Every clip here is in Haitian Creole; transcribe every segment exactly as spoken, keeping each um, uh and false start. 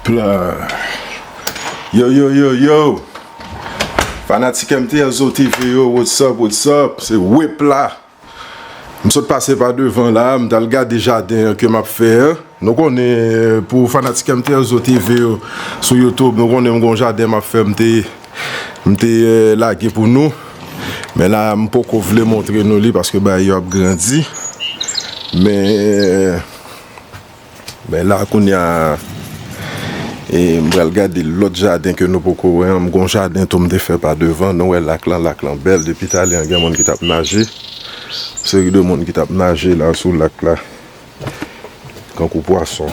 Plan. Yo, yo, yo, yo. Fanatik M T L Zo T V yo, what's up, what's up? Se Whip la. M sot pase pa devan la, m t al gade jaden an ke m ap fè an. Nou konnen, pou fanatik M T L Zo T V yo sou YouTube, nou konnen m gon jaden m ap fè, m te, m te, eh, lage pou nou. Men la, m poko vle montre nou li paske bagay yo ap grandi. Men, Men la, kounye a, e, m pral gade lòt jaden ke nou poko wè an. M gon jaden tou m te fè pa devan. Nou wè lak lan, lak lan bèl. Depi talè an, gen moun ki t ap naje. Seri de moun ki t ap naje la sou lak la. Kankou pwason.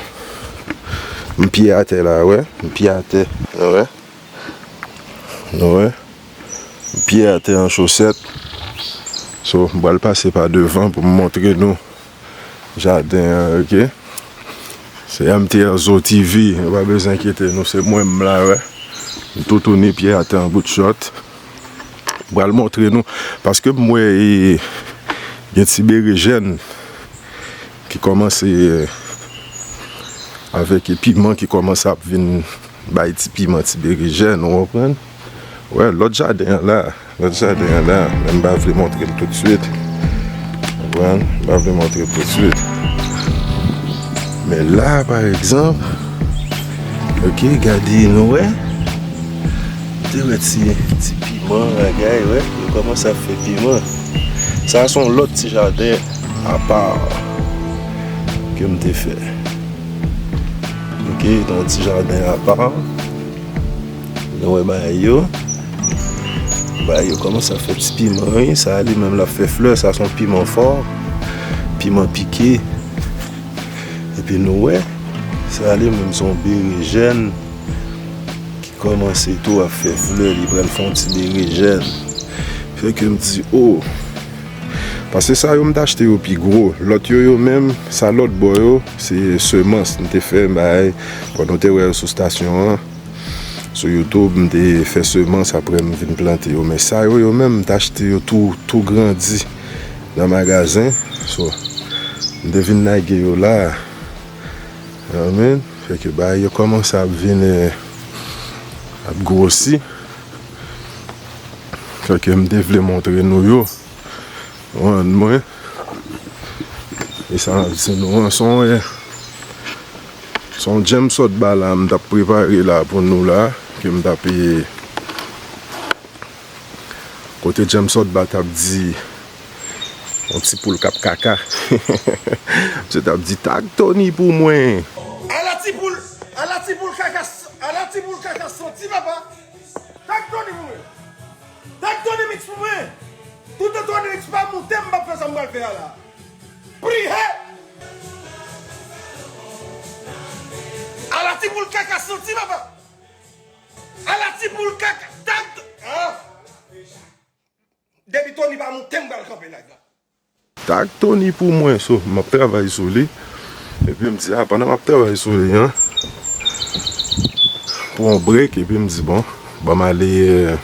M pye atè la, wè. M pye atè. Nou wè? Nou wè? M pye atè an chosèt. So, m pral pase pa devan pou m montre nou jaden an, oke? Se M T L Zo T V, nou pa bezwen enkyete nou, se mwen menm la, wè. M toutouni pye atè an bout chòt. M pral montre nou, paske m wè, e, gen ti berejèn ki kòmanse, e, avèk piman ki kòmanse ap vin bay ti piman, ti berejèn, ou konprann? Wè, lòt jaden an la, lòt jaden an la, men m pa vle montre l toutswit. Konprann? M pa vle montre l toutswit. Men la, pa egzanp, oke, gade, nou wè. M te wè ti, ti piman, bagay, wè. Yo kòmanse ap fè piman. Sa se yon lòt ti jaden apa ke m te fè. Oke, se yon ti jaden apa. Nou wè bagay yo. Bagay yo kòmanse ap fè ti piman, wi. Sa a li menm l ap fè flè. Sa se yon piman fò. Piman pike. Epi nou wè, sa a li menm se yon berejèn ki kòmanse tou ap fè flè. Li pral fè yon ti berejèn. Fè ke m di, o! Paske sa yo m t achte yo pi gwo. Lòt yo, yo menm, sa lòt bò yo, se semans m te fè, m bay, bon, nou te wè yo sou stasyon an. Sou YouTube, m te fè semans, apre m vin plante yo. Men sa yo, yo menm, m t achte yo tou, tou grandi nan magazen. So, m te vin lage yo la. Amen. Fè ke bagay yo kòmanse ap vin, eh, ap gwosi. Fè ke m te vle montre nou yo. Konprann mwen. E sa m ap di nou an, se yon, eh, se yon djèm sòt ba la, m t ap prepare la pou nou la, ke m t ap, eh, kote djèm sòt ba t ap di, yon ti poul k ap kaka. Misye t ap di, "Tag Tony pou mwen." Ala ti poul, ala ti poul kaka, ala ti poul kaka santi, papa. Tag Tony pou mwen. Tag Tony Mix pou mwen. Toutan Tony Mix pa moute, m p ap fè sa m pral fè a la. Priye! Ala ti poul kaka santi, papa. Ala ti poul kaka, tag, ah. Depi Tony pa moute, m pral kanpe live la. Tag Tony pou mwen, so, m ap travay sou li. Epi m di, a, pandan m ap travay sou li an, pran yon break, epi m di, bon, ban m ale, eh,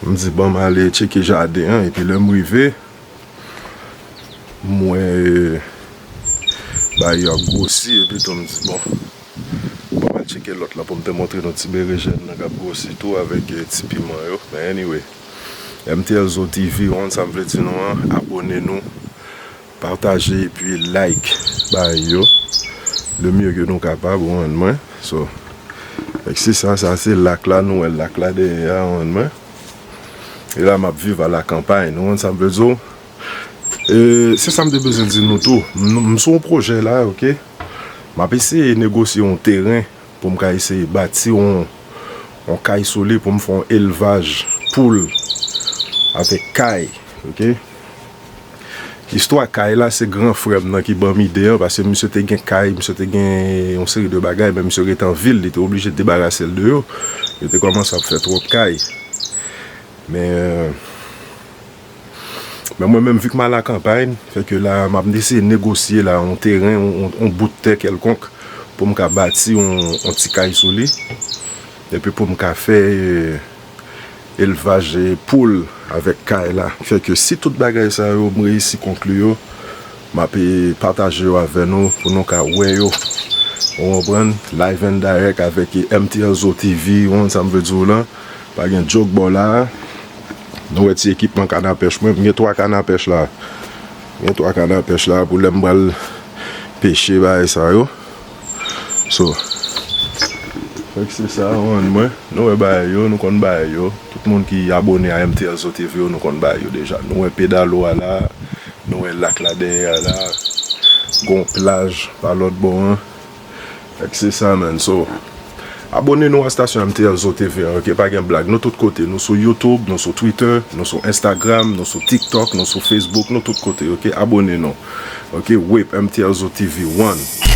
m di, ban m ale tcheke jaden an, epi lè m rive, m wè, eh, bagay yo ap gwosi, epi tou m di, bon, Bon, m al tcheke lòt la pou m te montre nou ti berejèn nan k ap gwosi tou avèk, eh, ti piman yo. Men anyway, M T L Zo T V, ou konn sa m vle di nou an, abone nou, pataje epi like bagay yo, le mieux que nou kapab, ou konprann mwen. So, fèk se sa, sa se lak la, nou wè lak la dèyè a, ou konprann mwen. E la m ap viv a la campagne, ou konn sa m vle di w. E, se sa m te bezwen di nou tou. M, m sou yon pwojè la, oke? M ap eseye negosye yon teren pou m ka eseye bati yon, yon kay sou li pou m fè yon elvaj poul avèk kay, oke? Istwa kay la, se gran frè m nan ki ban m ide an, paske misye te gen kay, misye te gen yon seri de bagay, men misye rete an vil, li te oblije debarase l de yo. Yo te kòmanse ap fè twòp kay. Men, Men mwen menm, vi k m al akanpay, fè ke la, m ap eseye negosye la, yon teren, yon, yon, yon bout tè kèlkonk, pou m ka bati yon, yon ti kay sou li. Epi pou m ka fè, eh, elvaj, eh, poul avèk kay la. Fè ke si tout bagay sa yo, m reyisi konkli yo, m ap, eh, pataje yo avè nou, pou nou ka wè yo. Ou konprann? Live and direct avèk M T L Zo T V, ou konn sa m vle di w lan. Pa gen joke bò la. Nou wè ti ekipman kanapèch mwen. M gen twa kanapèch la. M gen twa kanapèch la pou lè m pral peche bagay sa yo. So, fèk se sa, ou konn mwen. Nou wè bagay yo, nou konn bagay yo. Tout moun ki abone a M T L Zo T V yo, nou konn bagay yo deja. Nou wè pedalo a la. Nou wè lak la dèyè a la. Gon plaj pa lòt bò an. Fèk se sa, man. So, abone nou a stasyon M T L Zo T V an, ok? Pa gen blag. Nou tout kote. Nou sou YouTube, nou sou Twitter, nou sou Instagram, nou sou TikTok, nou sou Facebook, nou tout kote, ok? Abone nou. Ok? Whip M T L Zo T V one.